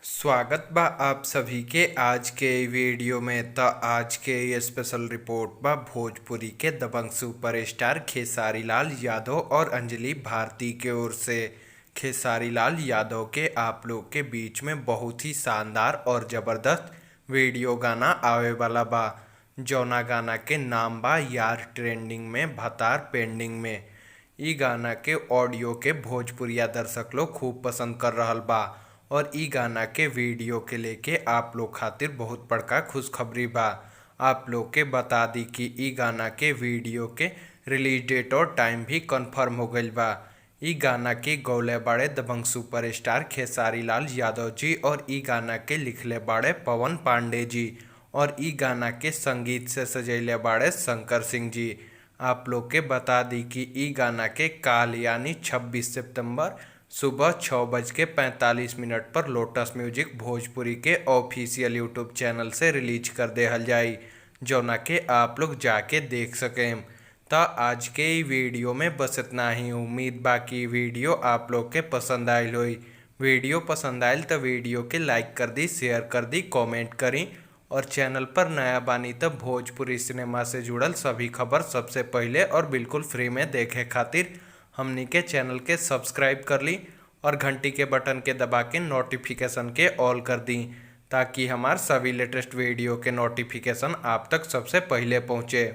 स्वागत बा आप सभी के आज के वीडियो में। त आज के ये स्पेशल रिपोर्ट बा भोजपुरी के दबंग सुपरस्टार खेसारी लाल यादव और अंजलि भारती के ओर से। खेसारी लाल यादव के आप लोग के बीच में बहुत ही शानदार और ज़बरदस्त वीडियो गाना आवे वाला बा, जौना गाना के नाम बा यार ट्रेंडिंग में भतार पेंडिंग में। इ गाना के ऑडियो के भोजपुरिया दर्शक लोग खूब पसंद कर रहल बा और इ गाना के वीडियो के लेके आप लोग खातिर बहुत बड़का खुशखबरी बा। आप लोग के बता दी कि इ गाना के वीडियो के रिलीज डेट और टाइम भी कंफर्म हो गईल बा। इ गाना के गौले बाड़े दबंग सुपरस्टार खेसारी लाल यादव जी और इ गाना के लिखले बाड़े पवन पांडे जी और इ गाना के संगीत से सजैले बाड़े शंकर सिंह जी। आप लोग के बता दी कि इ गाना के काल यानी 26 सितंबर सुबह 6:45 पर लोटस म्यूजिक भोजपुरी के ऑफिशियल यूट्यूब चैनल से रिलीज कर देहल जाई, जौना के आप लोग जाके देख सकेम। त आज के इ वीडियो में बस इतना ही। उम्मीद बा कि वीडियो आप लोग के पसंद आयल होई। वीडियो पसंद आयल त वीडियो के लाइक कर दी, शेयर कर दी, कमेंट करी और चैनल पर नया बानी त भोजपुरी सिनेमा से जुड़ल सभी खबर सबसे पहिले और बिल्कुल फ्री में देखे खातिर हमनी के चैनल के सब्सक्राइब कर ली और घंटी के बटन के दबा के नोटिफिकेशन के ऑल कर दी, ताकि हमार सभी लेटेस्ट वीडियो के नोटिफिकेशन आप तक सबसे पहिले पहुँचे।